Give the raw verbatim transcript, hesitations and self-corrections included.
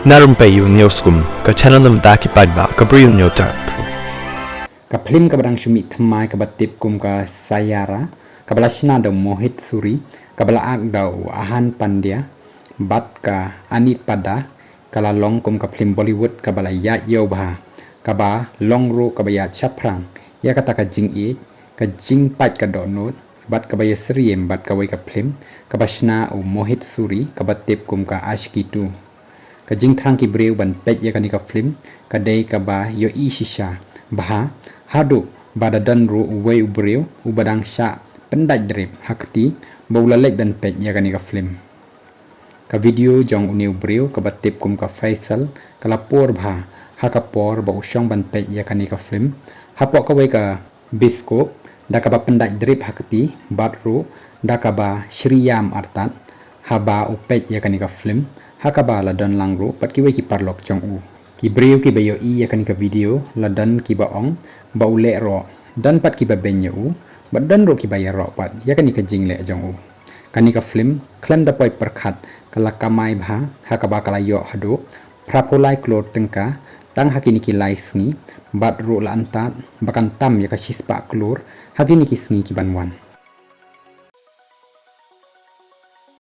Na rympei ïa u Newskum, ka channel na bynta ki paidbah, ka Bri u Newtap. Ka phlim kaba dang shu mih thymmai kaba tip kum ka Saiyaara, kaba la shna da u Mohit Suri, kaba la act da u Ahaan Pandya bad ka Anipadha, ka la long kum ka phlim Bollywood kaba la ïaid ïew bha, kaba long ruh kaba ïaid shaphrang ïa kata ka jingïeit, ka jingpait ka dohnud bad kaba ïasyriem bad kawei ka phlim kaba shna u Mohit Suri kaba tip kum ka Aashiki two. Ka jingthrang ki briew ban peit ïa kane ka phlim ka dei kaba ïohi shisha bha, haduh ba da don ruh uwei u briew uba dang shah pyndait drip ha kti ba u la leit ban peit ïa kane ka phlim. Ka video jong une u briew kaba tip kum ka Faisal ka la pur bha ha ka por ba u shong ban peit ïa kane ka phlim. Hapoh kawei ka biskop, da kaba pyndait drip ha kti bad ruh da kaba shriam artat haba u peit ïa kane ka phlim, ha kaba la don lang ruh pat kiwei ki paralok jong u. Ki briew kiba ïohi ïa kane ka video la don kiba ong ba u leh roh, don pat kiba beiñ ïa u, bad don ruh kiba ïaroh pat ïa kane ka jingleh jong u. Kane ka phlim khlem da poi pyrkhat ka la kamai bha, ha kaba ka la ïoh haduh phra phew lai klur tyngka tang ha kine ki lai sngi, bad ruh la antad ba kan tam ïa ka shispah klur ha kine ki sngi ki ban wan.